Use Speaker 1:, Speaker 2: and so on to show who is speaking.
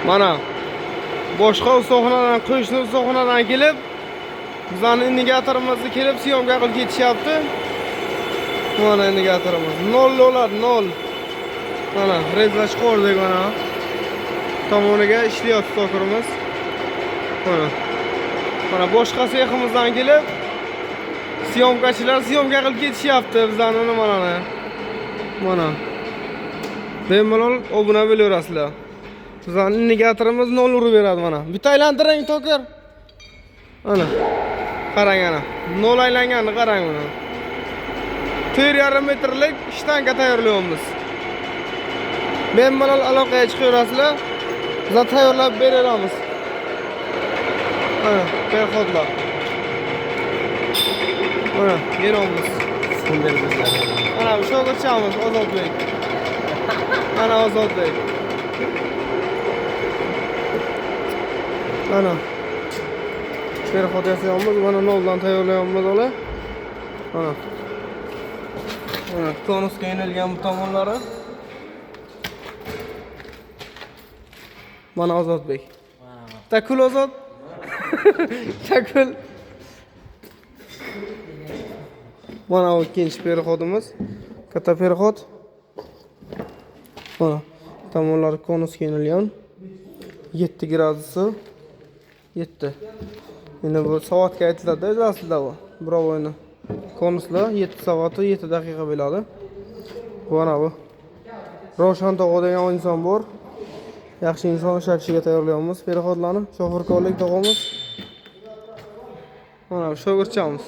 Speaker 1: Mana boshqa ustaxonadan, qo'shni ustaxonadan kelib bizani indikatorimizni kelib syomka qilib ketishyapti. Mana indikatorimiz 0 bo'ladi, 0. Mana rezla chiqardik mana. Tomoniga ishlayapti tokerimiz. Mana. Mana boshqa seximizdan kelib syomkachilar syomka qilib ketishyapti bizani nimalarni. Mana. Bemalol obuna bo'laverasizlar. Bizani indikatorimiz 0 urib beradi mana. Bitta aylantiring, toker. Mana. Qarang ana. 0 aylanganini qarang mana. 4,5 metrlik shtanga tayyorlayapmiz. Bemalol aloqaga chiqaverasizlar. Biz tayyorlab beraveramiz. Mana переход lar. Mana beramiz. Mana bu shogirdchamiz Ozodbek. Mana Ozodbek. Mana переход yasayapmiz. Mana noldan tayyorlayapmiz ular. Mana. Mana konusga inilgan bu tomonlari. Mana Ozodbek. Takul Ozod. Takul. Mana bu ikkinchi переход imiz. Katta переход. Mana tomonlari konusga inilgan. 7 gradusi. 7. Endi bu soatga aytiladi o'zi aslida bu. Birovoyni konuslar 7 soati 7 daqiqa bo'ladi. Mana bu. Ravshan tog'a degan inson bor. Yaxshi inson, o'sha kishiga tayyorlayapmiz переход larni. Shofirkorlik tog'amiz. Mana bu shogirdchamiz.